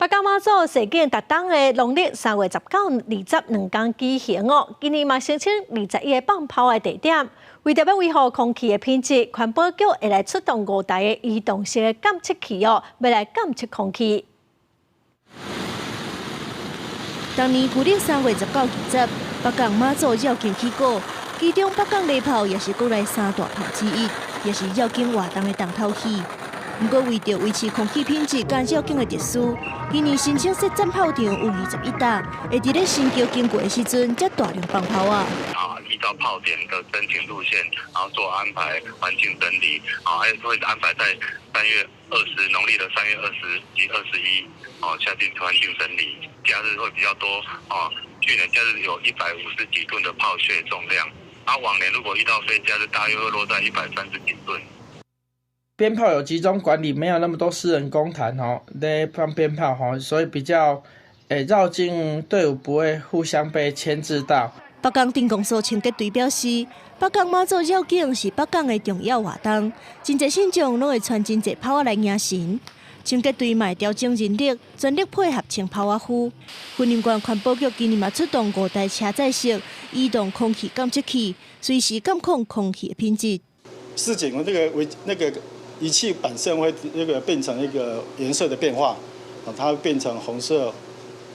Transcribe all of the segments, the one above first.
北港媽祖誓境逐冬的農曆3月19、20兩工舉行哦，今年嘛申請21個放炮的地點，為著欲維護空氣的品質，環保局會來出動五台的移動式的監測器哦，欲來監測空氣。當年舊曆3月19、20，北港媽祖繞境起鼓，其中北港禮炮也是國內三大炮之一，也是繞境活動的重頭戲。毋過為著維持空氣品質佮繞境的秩序，今年申請設站炮場有21搭，會佇咧神轎經過的時陣，才大量放炮仔。啊，依照炮點的申請路線，然後做安排環境整理，啊，還會安排在三月二十，農曆的3月20及21，哦，下進環境整理。假日會比較多，哦，去年假日有150幾噸的炮屑重量，啊，往年如果遇到非假日，大約會落在130幾噸。鞭炮有集中管理，沒有那麼多私人公壇吼，咧放鞭炮吼，所以比較繞境隊伍不會互相被牽制到。北港鎮公所清潔隊表示，北港媽祖繞境是北港的重要活動，真濟信眾攏會傳真濟炮仔來迎神。清潔隊嘛會調整人力，全力配合清炮仔灰。雲林縣環保局今年嘛出動五台車載式移動空氣監測器，隨時監控空氣的品質。市警那個為那個儀器本身會那個變成一個顏色的變化，啊，它會變成紅色、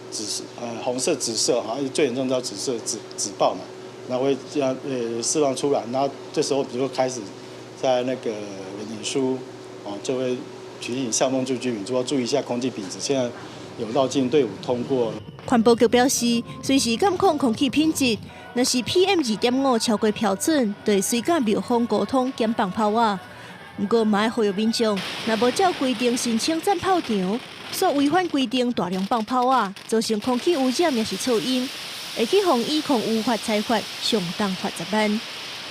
紫色，紅色、紫色，哈，最嚴重到紫色紫紫爆嘛，然後會這樣釋放出來，然後這時候比如說開始在那個臉書，哦，就會提醒巷弄住居民說注意一下空氣品質。現在有繞境隊伍通過。環保局表示，隨時監控空氣品質，若是 PM 2.5超過標準，就會隨佮廟方溝通減放炮仔。毋過嘛愛呼籲民眾，若無照規定申請站炮場，煞違反規定大量放炮仔，造成空氣污染抑是噪音，會去予依空污法裁罰，上重罰10萬。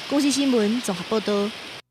公視新聞綜合報導。